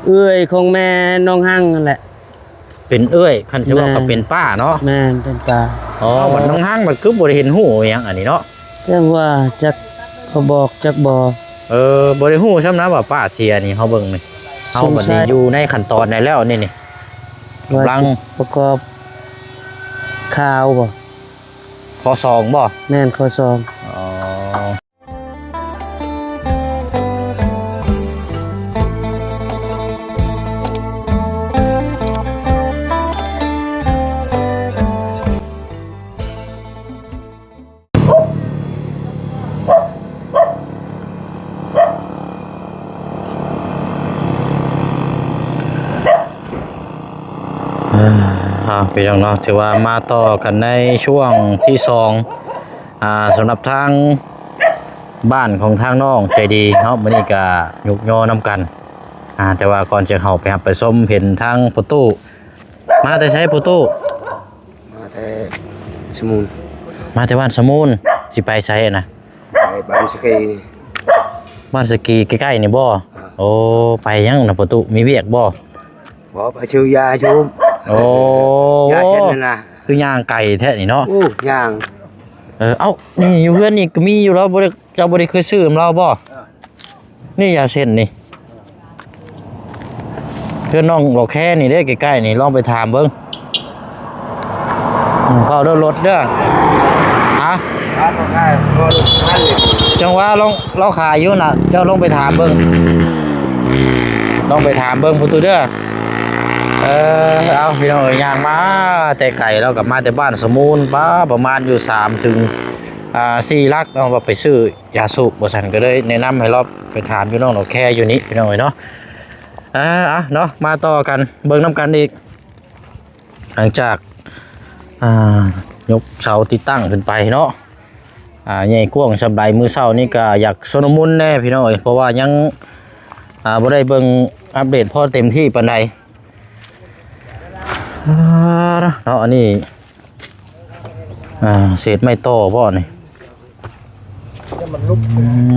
ເອື້ອຍຂອງແມ່ນ້ອງຮັງຫັ້ນແຫຼະ. ເປັນເອື້ອຍ ຄັນຊິເວົ້າກໍເປັນປ້າເນາະ. ແມ່ນ ເປັນປ້າ. ອໍ ບັດນ້ອງຮັງບັດຄືບໍ່ໄດ້ເຫັນຮູ້ຫຍັງອັນນີ້ເນາະ. ຈັ່ງວ່າຈັກເຂົາບອກຈັກບໍ່. ເອີ ບໍ່ໄດ້ຮູ້ຊ້ຳນະວ່າປ້າເສຍນີ້ ເຮົາເບິ່ງນີ້ ເຮົາບັດນີ້ຢູ່ໃນຂັ້ນຕອນໃດແລ້ວນີ້ນີ້ ວ່າກຳລັງຊິປະກອບຂ່າວບໍ່? ຂໍ້ສອງບໍ່? ແມ່ນ ຂໍ້ສອງ. ອໍ. ອ່າ ພີ່ນ້ອງເນາະ ຖືວ່າມາຕໍ່ກັນໃນຊ່ວງທີສອງ ອ່າ ສຳລັບທາງບ້ານຂອງທາງນ້ອງໃຈດີເນາະ ມື້ນີ້ກະຍຸກຍໍນຳກັນ. ອ່າ ແຕ່ວ່າກ່ອນຈະເຂົ້າໄປຮັບໄປຊົມ ເຫັນທາງພໍ່ຕູ້ ມາແຕ່ໃສພໍ່ຕູ້? ມາແຕ່ສະມູນ. ມາແຕ່ບ້ານສະມູນ ຊິໄປໃສນະ? ໄປບ້ານສະກີ. ບ້ານສະກີໃກ້ໆນີ້ບໍ່? ອ່າ. ໂອ້ ໄປຫຍັງນະພໍ່ຕູ້ ມີວຽກບໍ່? ບໍ່ ໄປຊື້ຢາຢູ່. ໂອ້ ຢາເຊັ່ນນັ້ນນະ ຄືຍ່າງໄກແທ້ນີ້ເນາະ. ໂອ້ ຍ່າງ. ເອີ ເອົ້າ ນີ້ຢູ່ເຮືອນນີ້ກໍມີຢູ່ ລາວບໍ່ໄດ້ ເຈົ້າບໍ່ໄດ້ເຄີຍຊື້ນຳລາວບໍ່? ນີ້ຢາເສັ້ນນີ້ ເພື່ອນນ້ອງຫຼໍ່ແຄນີ້ເດ້ ໃກ້ໆນີ້ ລອງໄປຖາມເບິ່ງ. ອືມ ເຝົ້າເດີລົດເດີ. ຮະ? ຈັ່ງວ່າລອງ ລາວຂາຍຢູ່ນະ ເຈົ້າລອງໄປຖາມເບິ່ງ ລອງໄປຖາມເບິ່ງພຸ້ນເດີ. ເອີ ເອົາ ພີ່ນ້ອງເອີຍ ຍ່າງມາແຕ່ໄກ ລາວກໍມາແຕ່ບ້ານສະມູນ ປະ ປະມານຢູ່ສາມເຖິງ ອ່າ ສີ່ຫຼັກເນາະ ວ່າໄປຊື້ ຢາສູບ ວ່າຊັ້ນ ກໍເລີຍແນະນຳໃຫ້ລອງໄປຖາມຢູ່ນ້ອງດອກແຄຢູ່ນີ້ ພີ່ນ້ອງເອີຍເນາະ. ອ່າ ເອົາເນາະ ມາຕໍ່ກັນເບິ່ງນຳກັນອີກ ຫຼັງຈາກ ອ່າ ຍົກເສົາຕິດຕັ້ງຂຶ້ນໄປເນາະ. ອ່າ ໃຫຍ່ກວ້າງສ່ຳໃດ ມື້ເຊົ້ານີ້ກໍຢາກຊົນລະມຸນແດ່ ພີ່ນ້ອງເອີຍ ເພາະວ່າຍັງ ອ່າ ບໍ່ໄດ້ເບິ່ງອັບເດດພໍເຕັມທີ່ປານໃດ. ອ່າ ເນາະ ອັນນີ້ ອ່າ ເສດໄມ້ຕໍ່ບໍ່ນີ້? ອື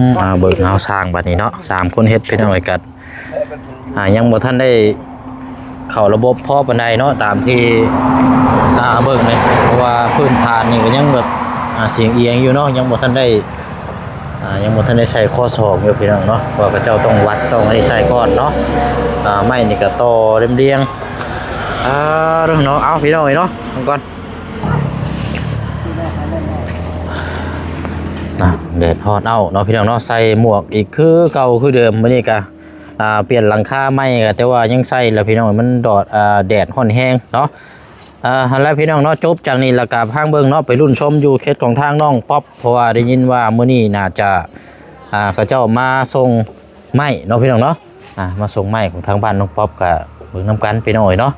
ມ ອ່າ ເບິ່ງເຮົາສ້າງບັດນີ້ເນາະ ສາມຄົນເຮັດ ພີ່ນ້ອງເອີຍ ກັດ ອ່າ ຍັງບໍ່ທັນໄດ້ເຂົ້າລະບົບພໍປານໃດເນາະ ຕາມທີ່ ອ່າ ເບິ່ງເລີຍ ເພາະວ່າພື້ນຖານນີ້ກໍຍັງແບບ ອ່າ ສຽງອຽງຢູ່ເນາະ ຍັງບໍ່ທັນໄດ້ ອ່າ ຍັງບໍ່ທັນໄດ້ໃສ່ຂໍ້ສອງຢູ່ ພີ່ນ້ອງເນາະ ເພາະວ່າເຂົາເຈົ້າຕ້ອງວັດ ຕ້ອງອັນນີ້ໃສ່ກ່ອນເນາະ. ອ່າ ໄມ້ນີ້ກໍຕໍ່ລຽງ ອ່າ ເນາະ ເອົາ ພີ່ນ້ອງເອີຍເນາະ ເບິ່ງກ່ອນ ອ່າ ແດດຮ້ອນເອົາເນາະ ພີ່ນ້ອງເນາະ ໃສ່ໝວກອີກຄືເກົ່າຄືເດີມ. ມື້ນີ້ກະ ອ່າ ປ່ຽນຫຼັງຄາໃໝ່ ກະແຕ່ວ່າຍັງໃສ່ລະ ພີ່ນ້ອງ ມັນດອດ ອ່າ ແດດຮ້ອນແຮງເນາະ. ອ່າ ຫັ້ນລະ ພີ່ນ້ອງເນາະ ຈົບຈາກນີ້ລະກະພາເບິ່ງເນາະ ໄປລຸ້ນຊົມຢູ່ເຂດຂອງທາງນ້ອງປັອບ ເພາະວ່າໄດ້ຍິນວ່າມື້ນີ້ໜ້າຈະ ອ່າ ເຂົາເຈົ້າມາສົ່ງໄມ້ເນາະ ພີ່ນ້ອງເນາະ. ອ່າ ມາສົ່ງໄມ້ຂອງທາງບ້ານນ້ອງປັອບ ກະເບິ່ງນຳກັນ ພີ່ນ້ອງເອີຍເນາະ.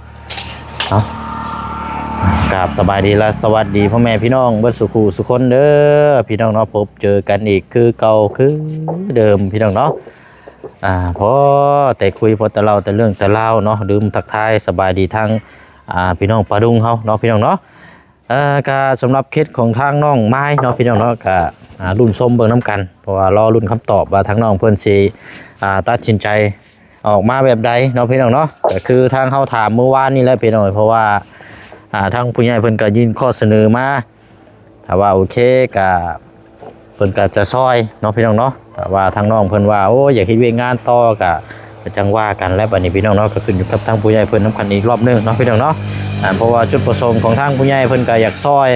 ເອົາ ກາບສະບາຍດີ ແລະ ສະຫວັດດີພໍ່ແມ່ພີ່ນ້ອງເບິດສູ່ຄູ່ສູ່ຄົນເດີ ພີ່ນ້ອງເນາະ. ພົບເຈີກັນອີກຄືເກົ່າຄືເດີມ ພີ່ນ້ອງເນາະ. ອ່າ ພໍແຕ່ຄຸຍ ພໍແຕ່ເລົ່າແຕ່ເລື່ອງແຕ່ລາວເນາະ ລືມທັກທາຍສະບາຍດີທາງ ອ່າ ພີ່ນ້ອງປາດຸງເຮົາເນາະ ພີ່ນ້ອງເນາະ. ເອີ ກະສຳລັບເຄສຂອງທາງນ້ອງມາຍເນາະ ພີ່ນ້ອງເນາະ ກະ ອ່າ ລຸ້ນຊົມເບິ່ງນຳກັນ ເພາະວ່າລໍລຸ້ນຄຳຕອບວ່າທາງນ້ອງເພິ່ນຊິ ອ່າ ຕັດສິນໃຈອອກມາແບບໃດເນາະ ພີ່ນ້ອງເນາະ. ກະຄືທາງເຮົາຖາມມື້ວານນີ້ແຫຼະ ພີ່ນ້ອງ ເພາະວ່າ ອ່າ ທາງຜູ້ໃຫຍ່ເພິ່ນກະຍື່ນຂໍ້ສະເໜີມາ ຖ້າວ່າໂອເຄກະ ເພິ່ນກໍຈະຊ່ອຍເນາະ ພີ່ນ້ອງເນາະ. ຖ້າວ່າທາງນ້ອງເພິ່ນວ່າ ໂອ້ ຢາກເຮັດວຽກງານຕໍ່ ກໍ ກໍຈັ່ງວ່າກັນແຫຼະ ບັດນີ້ ພີ່ນ້ອງເນາະ. ກໍຂຶ້ນຢູ່ກັບທາງຜູ້ໃຫຍ່ເພິ່ນນຳກັນອີກລອບໜຶ່ງເນາະ ພີ່ນ້ອງເນາະ. ອ່າ ເພາະວ່າຈຸດປະສົງຂອງທາງຜູ້ໃຫຍ່ເພິ່ນກໍຢາກຊ່ອຍ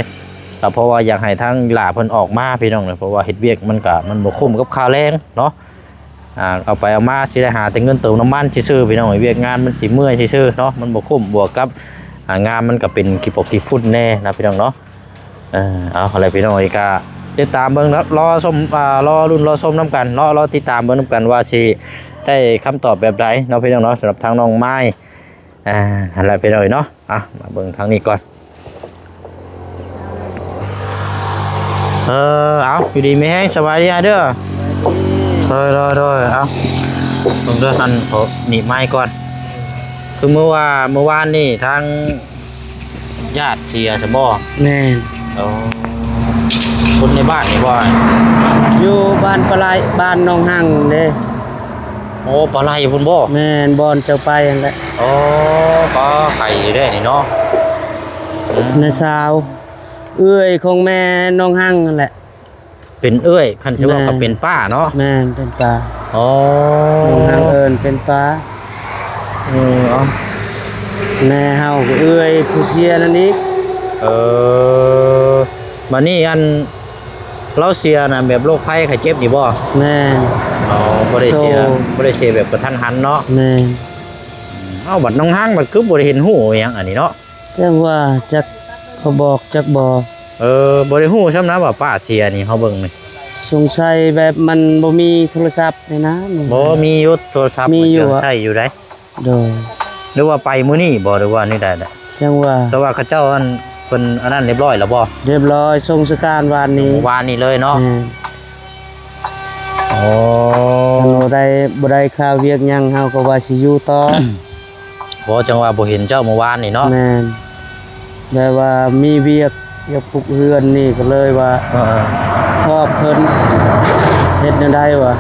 ກໍເພາະວ່າຢາກໃຫ້ທາງອີ່ຫຼ້າເພິ່ນອອກມາ ພີ່ນ້ອງເນາະ. ເພາະວ່າເຮັດວຽກມັນກໍ ມັນບໍ່ຄຸ້ມກັບຄ່າແຮງເນາະ. ອ່າ ເອົາໄປເອົາມາຊິໄດ້ຫາແຕ່ເງິນເຕີມນ້ຳມັນຊື່ໆ ພີ່ນ້ອງ. ວຽກງານມັນຊິເມື່ອຍຊື່ໆເນາະ ມັນບໍ່ຄຸ້ມ ບວກກັບ ອ່າ ງານມັນກໍເປັນຂີ້ປົກຂີ້ຝຸ່ນແດ່ນະ ພີ່ນ້ອງເນາະ. ເອີ ເອົາ ຫັ້ນແຫຼະ ພີ່ນ້ອງເອີຍ ກະຕິດຕາມເບິ່ງເນາະ ລໍຊົມ ອ່າ ລໍລຸ້ນ ລໍຊົມນຳກັນເນາະ ລໍຕິດຕາມເບິ່ງນຳກັນວ່າຊິໄດ້ຄຳຕອບແບບໃດເນາະ ພີ່ນ້ອງເນາະ ສຳລັບທາງນ້ອງມາຍ. ອ່າ ຫັ້ນແຫຼະ ພີ່ນ້ອງເອີຍເນາະ. ອ່ະ ມາເບິ່ງທາງນີ້ກ່ອນ. ເອີ ເອົາ ຢູ່ດີມີແຮງ ສະບາຍດີອ້າຍເດີ. ໂດຍ ໂດຍ ໂດຍ ເອົາ ເບິ່ງເດີ ອັນ ຂໍໜີບໄມກ່ອນ. ຄືມື້ວ່າ ມື້ວານນີ້ທາງ ຍາດເສຍຊະບໍ່? ແມ່ນ. ໂອ້ ຄົນໃນບ້ານນີ້ບໍ່? ຢູ່ບ້ານປາໄລ ບ້ານໜອງຮັງເດ້. ໂອ້ ປາໄຫຼພຸ້ນບໍ່? ແມ່ນ ບ່ອນເຈົ້າໄປຫັ້ນແຫຼະ. ອໍ ປາໄກເດ້ນີ້ເນາະ. ອືມ ນ້າສາວ ເອື້ອຍຂອງແມ່ນ້ອງຮັງຫັ້ນແຫຼະ. ເປັນເອື້ອຍ ຄັນຊິເວົ້າກໍເປັນປ້າເນາະ. ແມ່ນ ເປັນປ້າ. ອໍ ນ້ອງຮັງເອີ້ນເປັນປ້າ. ເອີ ເອົາ ແມ່ເຮົາກໍເອື້ອຍຜູ້ເສຍນັ້ນອີກ. ເອີ ບາດນີ້ອັນ ລາວເສຍນະ ແບບໂລກໄພໄຂ້ເຈັບນີ້ບໍ່? ແມ່ນ. ອໍ ບໍ່ໄດ້ເສຍ ບໍ່ໄດ້ເສຍແບບກະທັນຫັນເນາະ. ແມ່ນ. ເອົ້າ ບັດນ້ອງຮັງບັດຄືບໍ່ໄດ້ເຫັນຮູ້ຫຍັງອັນນີ້ເນາະ? ຈັ່ງວ່າ ຈັກເຂົາບອກຈັກບໍ່. ເອີ ບໍ່ໄດ້ຮູ້ຊ້ຳນະວ່າປ້າເສຍນີ້ ເຮົາເບິ່ງນີ້ ສົງໄສແບບມັນບໍ່ມີໂທລະສັບນີ້ນະ. ບໍ່ ມີຢູ່ໂທລະສັບ ມີຢູ່ ເຄື່ອງໃຊ້ຢູ່ໃດ. ໂດຍ. ຫຼືວ່າໄປມື້ນີ້ບໍ່ ຫຼືວ່າແນວໃດລະ? ຈັ່ງວ່າ ແຕ່ວ່າເຂົາເຈົ້າອັນ ເພິ່ນອັນນັ້ນຮຽບຮ້ອຍແລ້ວບໍ່? ຮຽບຮ້ອຍ ສົ່ງສະການວານນີ້ ວານນີ້ເລີຍເນາະ. ແມ່ນ. ອໍ ຄັນບໍ່ໄດ້ ບໍ່ໄດ້ຄ່າວຽກຫຍັງ ເຮົາກໍວ່າຊິຢູ່ຕໍ່. ບໍ່ ຈັ່ງວ່າບໍ່ເຫັນເຈົ້າມື້ວານນີ້ເນາະ. ແມ່ນ. ແບບວ່າມີວຽກ ວຽກປຸກເຮືອນນີ້ ກໍເລີຍວ່າ ເອີ ຊອບເພິ່ນ ເຮັດແນວໃດວະ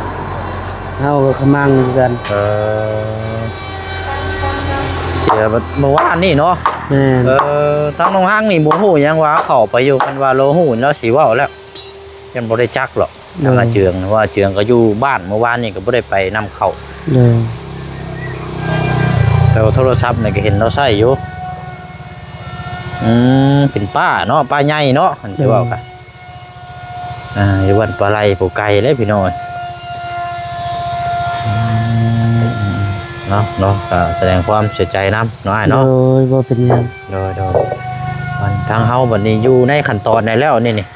ເຮົາກໍຂະມັງຄືກັນ. ເອີ ເສຍມື້ວານນີ້ເນາະ. ແມ່ນ. ເອີ ທາງນ້ອງຮັງນີ້ບໍ່ຮູ້ຫຍັງວ່າເຂົ້າໄປຢູ່ ຄັນວ່າລາວຮູ້ລາວຊິເວົ້າແລ້ວ ຍັງບໍ່ໄດ້ຈັກຫຼອກ. ໂດຍ. ທາງອາເຈືອງ ເພາະອາເຈືອງກໍຢູ່ບ້ານ ມື້ວານນີ້ກໍບໍ່ໄດ້ໄປນຳເຂົາ. ໂດຍ. ແຕ່ວ່າໂທລະສັບນີ້ກໍເຫັນລາວໃຊ້ຢູ່. ອືມ ເປັນປ້າເນາະ ປ້າໃຫຍ່ເນາະ ຄັນຊິເວົ້າກະ. ໂດຍ. ອ່າ ຢູ່ບ້ານປາໄຫຼບໍ່ໄກເດ້ພີ່ນ້ອງເອີຍ. ອືມ ເນາະ ເນາະ ກໍສະແດງຄວາມເສຍໃຈນຳເນາະ ອ້າຍເນາະ. ໂດຍ ບໍ່ເປັນຫຍັງ. ໂດຍ ໂດຍ. ອັນທາງເຮົາບັດນີ້ຢູ່ໃນຂັ້ນຕອນໃດແລ້ວນີ້ ນີ້?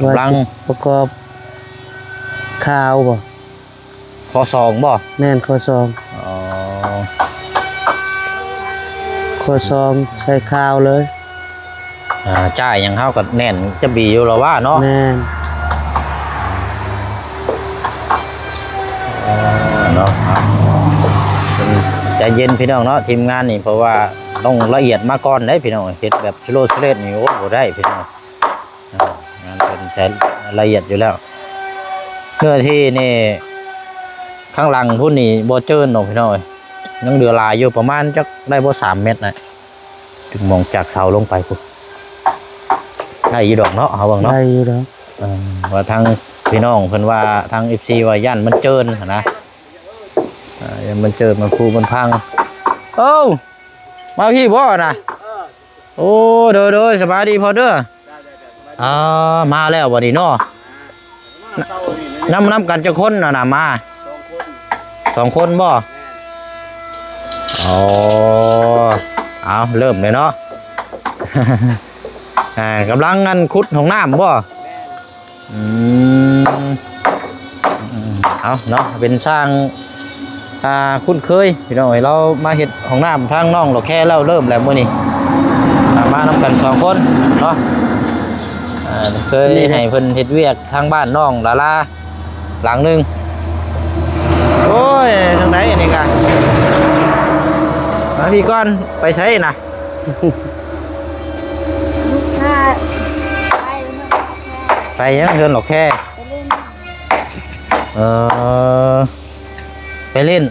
ກຳລັງ ວ່າຊິປະກອບຂ່າວບໍ່? ຂໍ້ສອງບໍ່? ແມ່ນ ຂໍ້ສອງ. ອໍ ຂໍ້ສອງໃສ່ຂ່າວເລີຍ. ອ່າ ຈ່າຍຫຍັງເຮົາກໍແໜ້ນຈະບີຢູ່ແລ້ວວ່າເນາະ. ແມ່ນ. ອໍ ເນາະ ເອົາ ໃຈເຢັນພີ່ນ້ອງເນາະ ທີມງານນີ້ ເພາະວ່າຕ້ອງລະອຽດມາກ່ອນເດ້ພີ່ນ້ອງ ເຮັດແບບສະໂລສະເລດນີ້ ໂອ້ ບໍ່ໄດ້ພີ່ນ້ອງ. ອ່າ ງານເພິ່ນໃຈລະອຽດຢູ່ແລ້ວ. ເນື້ອທີ່ນີ້ ຂ້າງຫຼັງພຸ້ນນີ້ບໍ່ເຈີນດອກພີ່ນ້ອງເອີຍ ຍັງເຫຼືອຫຼາຍຢູ່ ປະມານຈັກໄດ້ບໍ່ ສາມແມັດນະ ເຖິງມອງຈາກເສົາລົງໄປພຸ້ນ. ໄດ້ຢູ່ດອກເນາະ ເຮົາເບິ່ງເນາະ. ໄດ້ຢູ່ດອກ. ເອີ ວ່າທາງພີ່ນ້ອງເພິ່ນວ່າ ທາງເອັຟຊີວ່າຢ້ານມັນເຈີນຫັ້ນນະ. ອ່າ ຢ້ານມັນເຈີນ ມັນຜຸມັນພັງ. ໂອ້ ມາພີ້ບໍ່ນະ? ໂອ້ ໂດຍ ໂດຍ ສະບາຍດີພໍ່ເດີ. ອ່າ ມາແລ້ວບັດນີ້ເນາະ. ນຳ ນຳກັນຈັກຄົນນະ ນຳມາ? ສອງຄົນບໍ່? ອໍ ເອົາ ເລີ່ມເລີຍເນາະ. ອ່າ ກຳລັງອັນຂຸດຫ້ອງນ້ຳບໍ່? ອືມ ເອົາເນາະ ເປັນຊ່າງ ອ່າ ຄຸ້ນເຄີຍພີ່ນ້ອງເອີຍ ລາວມາເຮັດຫ້ອງນ້ຳທາງນ້ອງດອກແຄແລ້ວ ເລີ່ມແລ້ວມື້ນີ້. ອ່າ ມານຳກັນສອງຄົນເນາະ. ອ່າ ເຄີຍໃຫ້ເພິ່ນເຮັດວຽກທາງບ້ານນ້ອງຫຼາໆ ຫຼັງໜຶ່ງ. ໂອ້ຍ ທາງໃດອັນນີ້ກະ ມາພີ້ກ່ອນ. ໄປໃສນະ? ລູກຄ້າ ໄປເມືອງ ໄປຫຍັງເຮືອນຫຼອກແຄ? ໄປຫຼິ້ນ. ເອີ ໄປຫຼິ້ນ.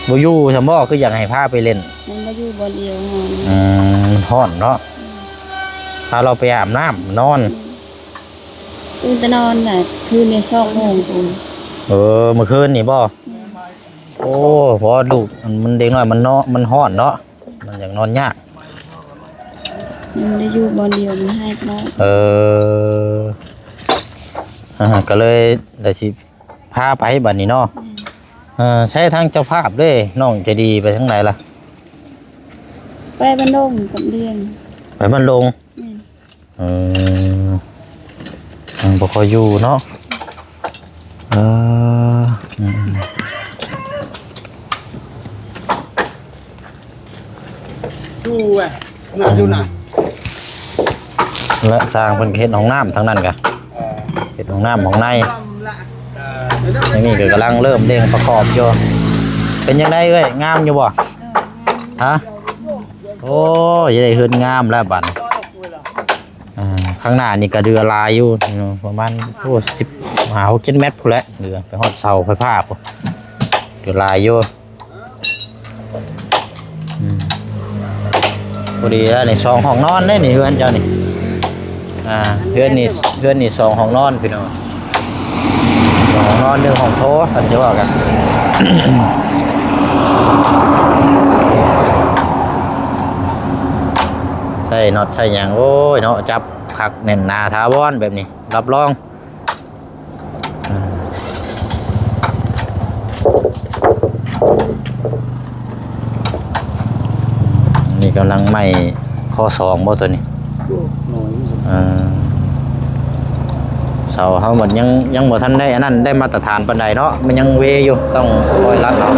ອືມ ບໍ່ຢູ່ຊັ້ນບໍ່? ຄືຢາກໃຫ້ພາໄປຫຼິ້ນ. ມັນບໍ່ຢູ່ບ່ອນດຽວ. ອືມ ມັນຮ້ອນເນາະ. ອືມ ພາລາວໄປອາບນ້ຳນອນ. ອືມ ຕື່ນແຕ່ນອນນະ ຄືນນີ້ສອງໂມງພຸ້ນ. ເອີ ມື້ຄືນນີ້ບໍ່? ແມ່ນ. ໂອ້ ເພາະວ່າລູກ ມັນ ເດັກນ້ອຍມັນເນາະ ມັນຮ້ອນເນາະ ມັນຢາກນອນຍາກ. ມັນໄດ້ຢູ່ບ່ອນດຽວ ມັນໃຫ້ເນາະ. ເອີ ອ່າ ກໍເລີຍໄດ້ຊິພາໄປບັດນີ້ເນາະ. ແມ່ນ. ເອີ ໃຊ້ທາງເຈົ້າພາບເດ້ ນ້ອງໃຈດີໄປທາງໃດລະ? ໄປບ້ານດົງກັບລຽງ. ໄປບ້ານດົງ. ແມ່ນ. ເອີ ຍັງບໍ່ຄ່ອຍຢູ່ເນາະ. ເອີ ອືມໆ ຢູ່ແຫວະ ໜ້າຢູ່ນະ ແລະ ຊ່າງເພິ່ນເຮັດຫ້ອງນ້ຳທາງນັ້ນກະ. ເອີ ເຮັດຫ້ອງນ້ຳຫ້ອງໃນ. ເອີ ນີ້ກໍກຳລັງເລີ່ມເລັ່ງປະກອບຢູ່. ເປັນຈັ່ງໃດເອື້ອຍ ງາມຢູ່ບໍ່? ຮະ? ໂອ້ຍ ໄດ້ເຮືອນງາມແລ້ວບັດນີ້. ອ່າ ຂ້າງໜ້ານີ້ກໍເຫຼືອຫຼາຍຢູ່ ປະມານ ໂອ້ ສິບຫ້າ ຫົກ ເຈັດແມັດພຸ້ນແຫຼະ ເຫຼືອໄປຮອດເສົາໄຟຟ້າພຸ້ນ. ກໍຫຼາຍຢູ່. ອືມ ພໍດີແລ້ວນີ້ ສອງຫ້ອງນອນເດ້ນີ້ ເຮືອນເຈົ້ານີ້. ອ່າ ເຮືອນນີ້ ເຮືອນນີ້ສອງຫ້ອງນອນພີ່ນ້ອງ, ສອງຫ້ອງນອນ ໜຶ່ງຫ້ອງໂຖ ຄັນຊິເວົ້າກັນ. ໃສ່ນັອດໃສ່ຫຍັງ ໂອ້ຍເນາະ ຈັບຄັກແໜ້ນໜາຖາວອນແບບນີ້ ຮັບຮອງ. ນີ້ກຳລັງໄໝ້ຂໍ້ສອງບໍ່ຕົວນີ້? ເອີ ເສົາເຮົາມັນຍັງ ຍັງບໍ່ທັນໄດ້ອັນນັ້ນ ໄດ້ມາດຕະຖານປານໃດເນາະ, ມັນຍັງເວຢູ່ ຕ້ອງຄອຍລັດເອົາ.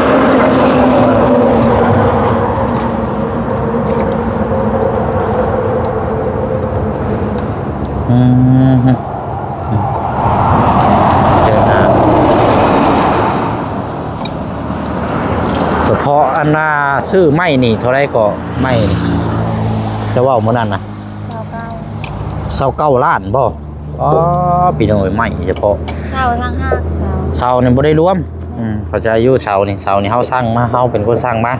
ອືມ ເດີນທາງ ສະເພາະອັນນ່າ ຊື້ໄມ້ນີ້ເທົ່າໃດກໍ ໄມ້ນີ້ ຈະເວົ້າມື້ນັ້ນນະ? ຊາວເກົ້າ ຊາວເກົ້າລ້ານບໍ່? ອໍ ພີ່ນ້ອງເອີຍ ໄມ້ສະເພາະ ເສົາຕ່າງຫາກ ເສົາ ເສົານີ້ບໍ່ໄດ້ລວມ. ອືມ ເຂົ້າໃຈຢູ່ ເສົານີ້ ເສົານີ້ເຮົາສັ່ງມາ ເຮົາເປັນຄົນສັ່ງມາ.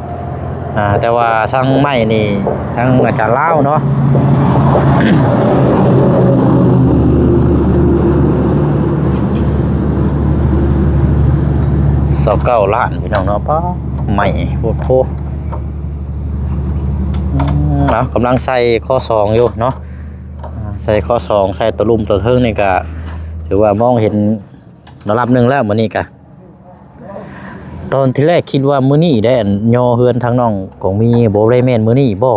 ອ່າ ແຕ່ວ່າທາງໄມ້ນີ້ ທາງອາຈານລາວເນາະ ຊາວເກົ້າລ້ານ ພີ່ນ້ອງເນາະ. ປ້າ ໄມ້ໂພດໂພ. ອືມ ເອົາ ກຳລັງໃສ່ຂໍ້ສອງຢູ່ເນາະ. ອ່າ ໃສ່ຂໍ້ສອງ ໃສ່ຕົວລຸ່ມຕົວເທິງນີ້ກະ ຖືວ່າມອງເຫັນລະດັບໜຶ່ງແລ້ວ ມື້ນີ້ກະ. ຕອນທີແລກຄິດວ່າມື້ນີ້ໄດ້ ອັນຍໍເຮືອນທາງນ້ອງກອງມີ ບໍ່ໄດ້ແມ່ນມື້ນີ້ບໍ່?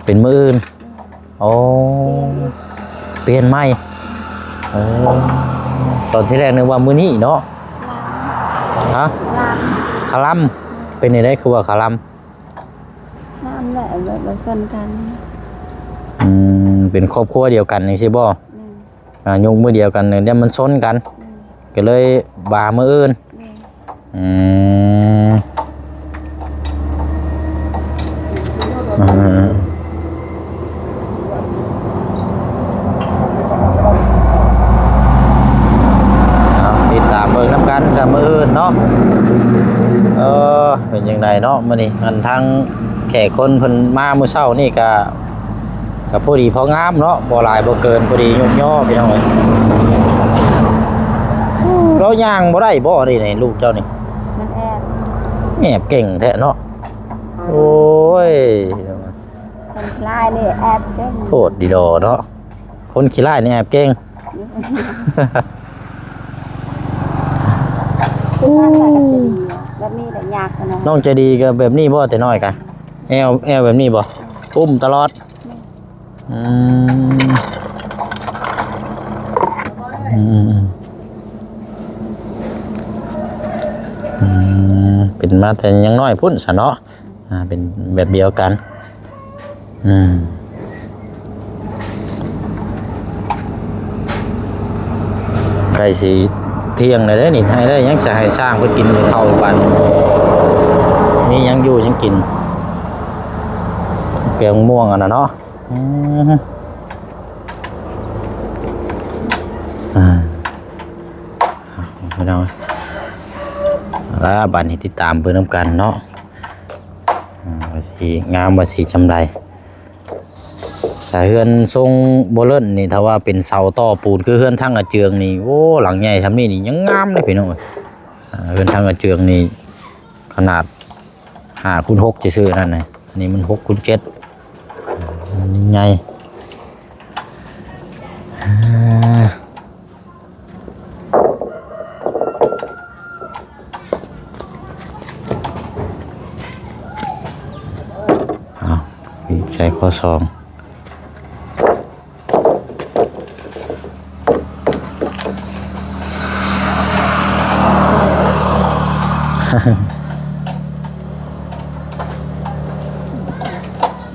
ເປັນມື້ອື່ນ. ອໍ ປ່ຽນໃໝ່. ອໍ ຕອນທີແລກນຶກວ່າມື້ນີ້ເນາະ. ຮະ? ຄະລຳ. ເປັນຈັ່ງໃດຄືວ່າຄະລຳ? ງາມແຫຼະ ແບບວ່າຊົນກັນ. ອືມ ເປັນຄອບຄົວດຽວກັນຈັ່ງຊີ້ບໍ່? ແມ່ນ. ອ່າ ຍົກມື້ດຽວກັນ ແລ້ວມັນຊົນກັນ. ແມ່ນ. ກໍເລີຍວ່າມື້ອື່ນ. ແມ່ນ. ອືມ ອ່າ ເອົາ ຕິດຕາມເບິ່ງນຳກັນຊະມື້ອື່ນເນາະ. ເອີ ເປັນຈັ່ງໃດເນາະມື້ນີ້? ອັນທາງແຂກຄົນເພິ່ນມາມື້ເຊົ້ານີ້ກະ ກໍພໍດີພໍງາມເນາະ ບໍ່ຫຼາຍບໍ່ເກີນ ພໍດີຍົກຍໍພີ່ນ້ອງເອີຍ. ລາວຍ່າງບໍ່ໄດ້ບໍ່ນີ້ ລູກເຈົ້ານີ້? ມັນແອບ ແອບເກັ່ງແທ້ເນາະ. ໂອ້ຍ ຄົນຂີ້ລ້າຍນີ້ແອບເກັ່ງ ໂພດດີດອເນາະ. ຄົນຂີ້ລ້າຍນີ້ແອບເກັ່ງ. ຄືວ່າແບບນີ້ ແບບນີ້ແຫຼະຍາກເນາະ. ນ້ອງໃຈດີກໍແບບນີ້ບໍ່ ແຕ່ນ້ອຍກະ ແອວ ແອວແບບນີ້ບໍ່? ອຸ້ມຕະຫຼອດ. ອືມ ອືມ ອືມ ເປັນມາແຕ່ຍັງນ້ອຍພຸ້ນຊະເນາະ. ອ່າ ເປັນແບບດຽວກັນ. ອືມ ໃກ້ຊິທ່ຽງແລ້ວເດ້ນີ້ ໃຫ້ໄດ້ຫຍັງ ຊິໃຫ້ຊ່າງເພິ່ນກິນເຂົ້າບາດນີ້ ມີຫຍັງຢູ່ຫຍັງກິນ ແກງມ່ວງອັນນັ້ນເນາະ. ອືມ ອ່າ ພີ່ນ້ອງ ແລ້ວບາດນີ້ຕິດຕາມເບິ່ງນຳກັນເນາະ. ອ່າ ວ່າຊິງາມ ວ່າຊິຈຳໃດ. ແຕ່ເຮືອນຊົງບໍ່ເລີນນີ້ ຖ້າວ່າເປັນເສົາຕໍ່ປູນຄືເຮືອນທາງອາເຈືອງນີ້ ໂອ້ ຫຼັງໃຫຍ່ຊ່ຳນີ້ນີ້ຍັງງາມເດ້ພີ່ນ້ອງເອີຍ. ອ່າ ເຮືອນທາງອາເຈືອງນີ້ຂະໜາດຫ້າຄູນຫົກຊື່ໆ ນັ້ນນະ, ອັນນີ້ມັນຫົກຄູນເຈັດ ໃຫຍ່. ອ່າ ເອົາ ອີກໃສ່ຂໍ້ສອງ.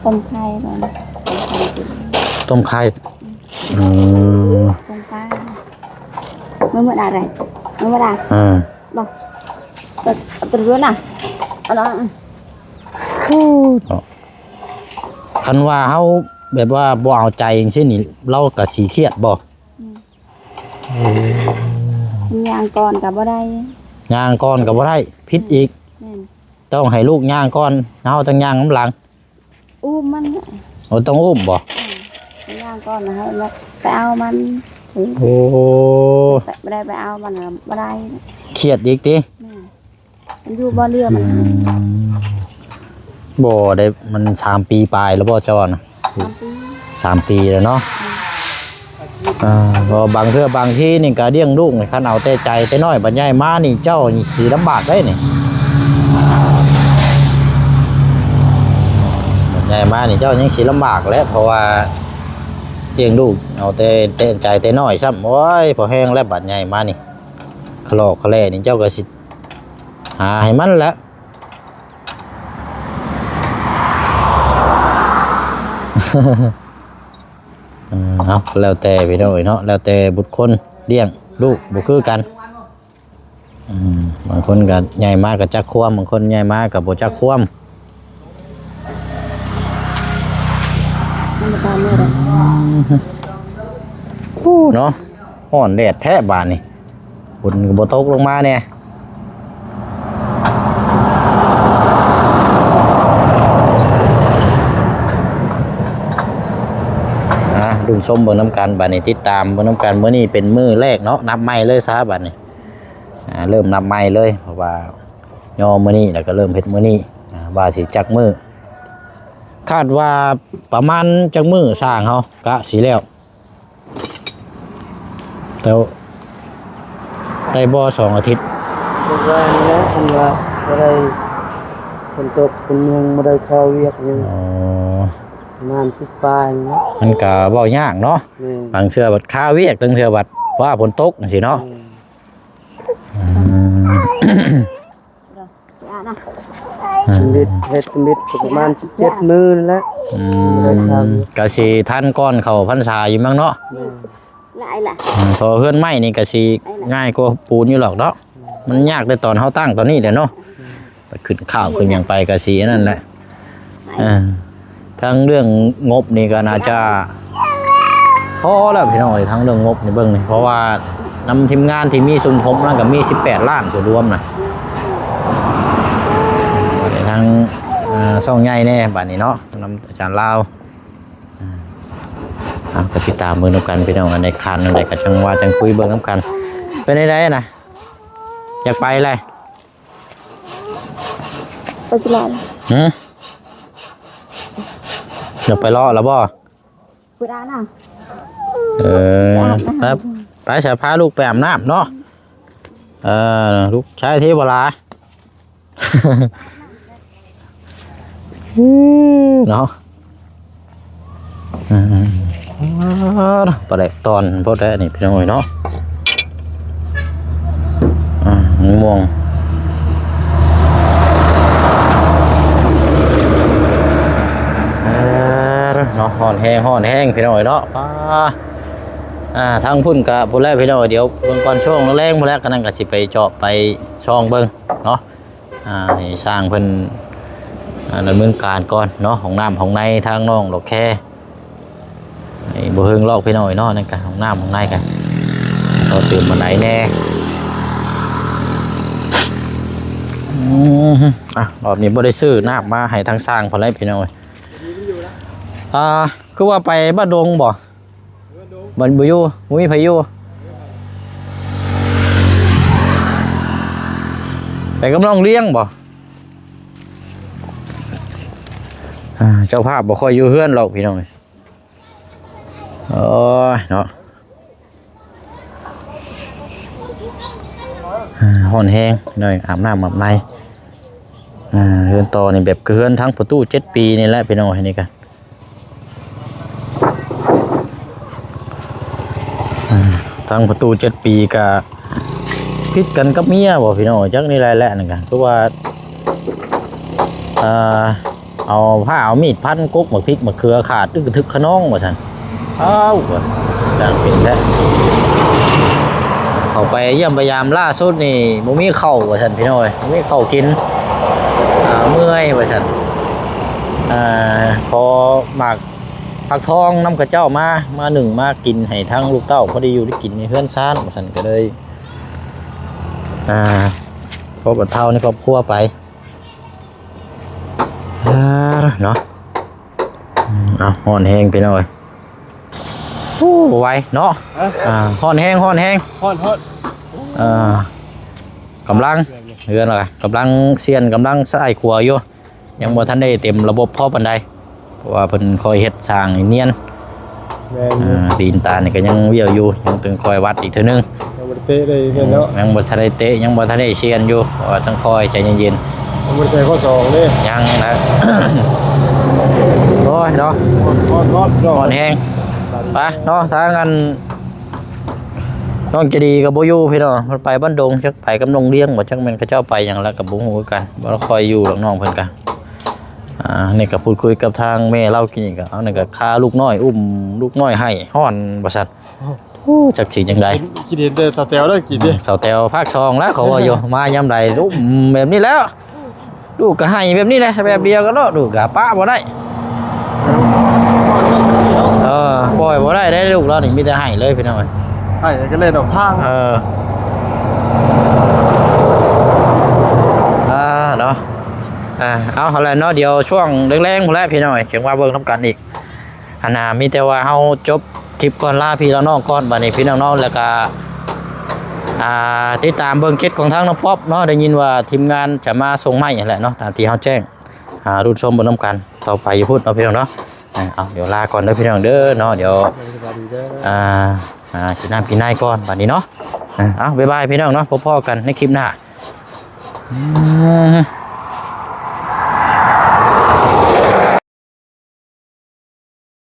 ຕົ້ມໄຂ່ກ່ອນ ຕົ້ມໄຂ່ກິນ ຕົ້ມໄຂ່. ອືມ ຕົ້ມປາ ມື້ມື້ດາໄດ້ ມື້ມື້ດາ ເອີ ບໍ່ ເອົາຕົວດວນນະ ເອົາລະ. ໂອ້ ເນາະ ຄັນວ່າເຮົາແບບວ່າບໍ່ເອົາໃຈຈັ່ງຊີ້ນີ້ ລາວກໍຊິຄຽດບໍ່? ອືມ ເອີ ຍ່າງກ່ອນກໍບໍ່ໄດ້ ຍ່າງກ່ອນກໍບໍ່ໄດ້ ຜິດອີກ. ແມ່ນ. ຕ້ອງໃຫ້ລູກຍ່າງກ່ອນ ເຮົາຕ້ອງຍ່າງນຳຫຼັງ. ອຸ້ມມັນ. ໂອ້ ຕ້ອງອຸ້ມບໍ່? ອືມ ຍ່າງກ່ອນ ໃຫ້ມັນໄປເອົາມັນ. ໂອ້ ໄປ ບໍ່ໄດ້ໄປເອົາມັນກໍບໍ່ໄດ້. ຄຽດອີກຕິ? ແມ່ນ. ມັນຢູ່ບ່ອນດຽວມັນ. ອືມ ບໍ່ໄດ້ ມັນສາມປີປາຍແລ້ວບໍ່ເຈົ້ານະ? ສາມປີ. ສາມປີແລ້ວເນາະ. ອືມ. ອ່າ ກໍບາງເທື່ອບາງທີນີ້ກໍລ້ຽງລູກນີ້ ຄັນເອົາແຕ່ໃຈແຕ່ນ້ອຍ ບັດໃຫຍ່ມານີ້ເຈົ້ານີ້ຊິລຳບາກເດ້ນີ້. ບັດໃຫຍ່ມານີ້ເຈົ້າຍັງຊິລຳບາກແຫຼະ ເພາະວ່າລ້ຽງລູກເອົາແຕ່ ແຕ່ໃຈແຕ່ນ້ອຍຊ້ຳ. ໂອ້ຍ ພໍແຮງແລ້ວ ບັດໃຫຍ່ມານີ້ ຄະຫຼໍ່ຄະແຫຼນີ້ ເຈົ້າກໍຊິຫາໃຫ້ມັນແຫຼະ. ເອີ ເອົາ ແລ້ວແຕ່ພີ່ນ້ອງເອີຍເນາະ ແລ້ວແຕ່ບຸດຄົນລ້ຽງລູກບໍ່ຄືກັນ. ອືມ ບາງຄົນກໍໃຫຍ່ມາກໍຈັກຄວາມ ບາງຄົນໃຫຍ່ມາກໍບໍ່ຈັກຄວາມ. ມັນບໍ່ຕາມແມ່ດອກ. ໂອ້ ເນາະ ຮ້ອນແດດແທ້ບາດນີ້. ຝົນກໍບໍ່ຕົກລົງມາແດ່. ອ່າ ລຸ້ນຊົມເບິ່ງນຳກັນບາດນີ້ ຕິດຕາມເບິ່ງນຳກັນ. ມື້ນີ້ເປັນມື້ແລກເນາະ ນັບໃໝ່ເລີຍຊະບາດນີ້. ອ່າ ເລີ່ມນັບໃໝ່ເລີຍ ເພາະວ່າຍໍມື້ນີ້ ແລ້ວກໍເລີ່ມເຮັດມື້ນີ້. ອ່າ ວ່າຊິຈັກມື້ ຄາດວ່າປະມານຈັກມື້ ຊ່າງເຮົາກະຊິແລ້ວ? ແລ້ວໄດ້ບໍ່ສອງອາທິດ? ບໍ່ໄດ້ແລ້ວ ເພິ່ນວ່າບໍ່ໄດ້ ຝົນຕົກ ເພິ່ນຍັງບໍ່ໄດ້ເຂົ້າວຽກຫຍັງ. ອໍ ປະມານສິບປາຍນີ້ແຫຼະ. ມັນກະເວົ້າຍາກເນາະ. ແມ່ນ. ບາງເທື່ອບັດຄາວຽກ ບາງເທື່ອບັດຟ້າຝົນຕົກຈັ່ງຊີ້ເນາະ. ແມ່ນ. ອືມ. ສຳເລັດ ເຮັດສຳເລັດກໍປະມານສິບເຈັດມື້ນັ້ນແຫຼະ. ອືມ ກະຊິທັນກ່ອນເຂົ້າພັນສາຢູ່ມັ້ງເນາະ. ແມ່ນ. ຫຼາຍລະ ເພາະເຮືອນໄມ້ນີ້ກະຊິງ່າຍກວ່າປູນຢູ່ດອກເນາະ. ມັນຍາກແຕ່ຕອນເຮົາຕັ້ງຕອນນີ້ແຫຼະເນາະ. ໄປຂຶ້ນຂ້າວຂຶ້ນຫຍັງໄປກະຊິອັນນັ້ນແຫຼະ. ເອີ ທັງເລື່ອງງົບນີ້ກໍໜ້າຈະພໍແລ້ວພີ່ນ້ອງເອີຍ ທັງເລື່ອງງົບນີ້ເບິ່ງນີ້ ເພາະວ່ານຳທີມງານທີ່ມີສົມທົບນັ້ນກໍມີສິບແປດລ້ານຕົວລວມນະ. ທັງ ເອີ ຊ່ອງໃຫຍ່ແດ່ບາດນີ້ເນາະ ນຳອາຈານລາວ. ເອົາ ກໍຕິດຕາມເບິ່ງນຳກັນພີ່ນ້ອງ ອັນໃດຄານອັນໃດກໍຈັ່ງວ່າຈັ່ງຄຸຍເບິ່ງນຳກັນ. ເປັນໃດນະ ຢາກໄປແລ້ວ? ໄປກິນລະ ຫື? ຢາກໄປເລາະລະບໍ່? ເປີດອ່ານນະ. ເອີ ໄປ ໄປຊະ ພາລູກໄປອາບນ້ຳເນາະ. ເອີ ລູກຊາຍເທວະລາ ເນາະ. ອ່າ ປາແດກຕອນໂພດແທ້ນີ້ພີ່ນ້ອງເອີຍເນາະ. ອ່າ ມ່ວງ ເອີ ເນາະ ຮ້ອນແຮງ ຮ້ອນແຮງພີ່ນ້ອງເອີຍເນາະ. ປາ ອ່າ ທາງພຸ້ນກະພຸ້ນແຫຼະພີ່ນ້ອງເອີຍ ດຽວເບິ່ງກ່ອນ ຊ່ວງແລງໆພຸ້ນແຫຼະ ກະນັ້ນກະຊິໄປເຈາະໄປຊ່ອງເບິ່ງເນາະ. ອ່າ ໃຫ້ຊ່າງເພິ່ນ ອ່າ ດຳເນີນການກ່ອນເນາະ ຫ້ອງນ້ຳຫ້ອງໃນທາງນ້ອງດອກແຄ. ໃຫ້ບໍ່ເຮິງລອກພີ່ນ້ອງເອີຍເນາະ ນັ້ນກະຫ້ອງນ້ຳຫ້ອງໃນກະ ຕໍ່ຕື່ມບັນໄດແດ່. ອືມ ອ່ະ ຮອບນີ້ບໍ່ໄດ້ຊື້ນ້ຳມາໃຫ້ທາງຊ່າງເພິ່ນແຫຼະພີ່ນ້ອງເອີຍ. ອ່າ ຄືວ່າໄປບ້ານດົງບໍ່? ມັນບໍ່ຢູ່ ບໍ່ມີໃຜຢູ່. ໄປກັບນ້ອງລ້ຽງບໍ່? ອ່າ ເຈົ້າພາບບໍ່ຄ່ອຍຢູ່ເຮືອນດອກພີ່ນ້ອງເອີຍ. ໂອ້ຍເນາະ ອ່າ ຮ້ອນແຮງ ນ້ອຍອາບນ້ຳອາບໃນ. ອ່າ ເຮືອນຕໍ່ນີ້ແບບຄືເຮືອນທັງປະຕູເຈັດປີນີ້ແຫຼະພີ່ນ້ອງເອີຍ ນີ້ກະ ອ່າ ທາງປະຕູເຈັດປີກະຜິດກັນກັບເມຍບໍ່ພີ່ນ້ອງ ຈັກນີ້ແຫຼະ ແຫຼະນັ້ນກະຄືວ່າ ອ່າ ເອົາຜ້າເອົາມີດພັນກົກໝາກພິກໝາກເຂືອຂາດ ອຶກກະທຶກຂະນອງວ່າຊັ້ນ. ອ້າວ ວ່າຢ່າງເປັນແທ້ ເຂົ້າໄປຢ້ຽມໄປຢາມລ່າສຸດນີ້ ບໍ່ມີເຂົ້າວ່າຊັ້ນພີ່ນ້ອງເອີຍ ບໍ່ມີເຂົ້າກິນ ອ່າ ເມື່ອຍວ່າຊັ້ນ. ອ່າ ຂໍໝາກ ຜັກທອງນຳເຂົາເຈົ້າມາ ມາໜຶ້ງມາກິນໃຫ້ທັງລູກເຕົ້າ ພໍໄດ້ຢູ່ໄດ້ກິນໃນເຮືອນຊານວ່າຊັ້ນ ກໍເລີຍ ອ່າ ຄອບເຖົ້າໃນຄອບຄົວໄປ ອ່າ ເນາະ. ອືມ ເອົາ ຮ້ອນແຮງພີ່ນ້ອງເອີຍ. ໂອ້ ບໍ່ໄຫວເນາະ. ຮະ? ອ່າ ຮ້ອນແຮງ ຮ້ອນແຮງ ຮ້ອນ ຮ້ອນ. ເອີ ກຳລັງ ເຮືອນລະກະກຳລັງຊຽນ ກຳລັງຊາຍຂົວຢູ່ ຍັງບໍ່ທັນໄດ້ເຕັມລະບົບພໍປານໃດ ເພາະວ່າເພິ່ນຄ່ອຍເຮັດສ້າງໃຫ້ນຽນ. ແມ່ນຢູ່. ອ່າ ຕີນຕານນີ້ກໍຍັງວຽວຢູ່ ຍັງຕ້ອງຄ່ອຍວັດອີກເທື່ອໜຶ່ງ. ຍັງບໍ່ໄດ້ເຕະເລີຍແມ່ນເນາະ. ອືມ ຍັງບໍ່ທັນໄດ້ເຕະ ຍັງບໍ່ທັນໄດ້ຊຽນຢູ່ ເພາະວ່າຕ້ອງຄ່ອຍໃຈເຢັນໆ. ຍັງບໍ່ໄດ້ໃສ່ຂໍ້ສອງເດ້. ຍັງນະ. ໂອ້ຍເນາະ ຮ້ອນ ຮ້ອນ ຮ້ອນ ຮ້ອນແຮງ. ໄປເນາະ ທາງອັນ ນ້ອງໃຈດີກໍບໍ່ຢູ່ພີ່ນ້ອງ ເພິ່ນໄປບ້ານດົງ ຈັກໄປກັບນ້ອງລ້ຽງບໍ່ ຈັກແມ່ນເຂົາເຈົ້າໄປຫຍັງແລ້ວກໍບໍ່ຮູ້ຄືກັນ. ບໍ່ຄ່ອຍຢູ່ດອກນ້ອງເພິ່ນກະ ອ່າ ນີ້ກໍພູດຄຸຍກັບທາງແມ່ລາວກິນນີ້ກໍ ເອົາ ນີ້ກໍຄາລູກນ້ອຍ ອຸ້ມລູກນ້ອຍໄຫ້ຮ້ອນວ່າຊັ້ນ. ໂອ້ ຈັກຊິຈັ່ງໃດ. ກິນ ກິນເຫັນແຕ່ສາວແຕວເດີກິນເດ້. ອືມ ສາວແຕວພາກສອງແລ້ວ ເຂົາເວົ້າຢູ່ ມາຍາມໃດ ອຸ້ມແບບນີ້ແລ້ວ. ລູກກໍໄຫ້ແບບນີ້ແຫຼະ ແບບດຽວກັນເນາະ ລູກກໍປະບໍ່ໄດ້. ເອີ ປ່ອຍບໍ່ໄດ້ເດ້ ລູກລາວນີ້ມີແຕ່ໄຫ້ເລີຍພີ່ນ້ອງເອີຍ. ໄຫ້ກໍເລີຍອອກທາງ. ເອີ ອ່າ ເນາະ. ອ່າ ເອົາ ເທົ່ານັ້ນເນາະ ດຽວຊ່ວງແລງໆພຸ້ນແຫຼະພີ່ນ້ອງເອີຍ ຈັ່ງມາເບິ່ງນຳກັນອີກ. ອັນນ່າ ມີແຕ່ວ່າເຮົາຈົບຄລິບກ່ອນ ລາພີ່ລານ້ອງກ່ອນ ບາດນີ້ພີ່ນ້ອງເນາະ. ແລ້ວກະ ອ່າ ຕິດຕາມເບິ່ງຄລິບຂອງທາງນ້ອງປັອບເນາະ ໄດ້ຍິນວ່າທີມງານຈະມາສົ່ງໄມ້ຫັ້ນແຫຼະເນາະ ຕາມທີ່ເຮົາແຈ້ງ. ອ່າ ລຸ້ນຊົມເບິ່ງນຳກັນຕໍ່ໄປຢູ່ພຸ້ນເນາະພີ່ນ້ອງເນາະ. ອ່າ ເອົາ ດຽວລາກ່ອນເດີພີ່ນ້ອງເດີເນາະ ດຽວ ສະບາຍດີເດີ. ອ່າ ອ່າ ກິນນ້ຳກິນໃນກ່ອນບາດນີ້ເນາະ. ອ່າ ເອົາ ບາຍບາຍພີ່ນ້ອງເນາະ ພົບພໍ້ກັນໃນຄລິບໜ້າ. ອືມ.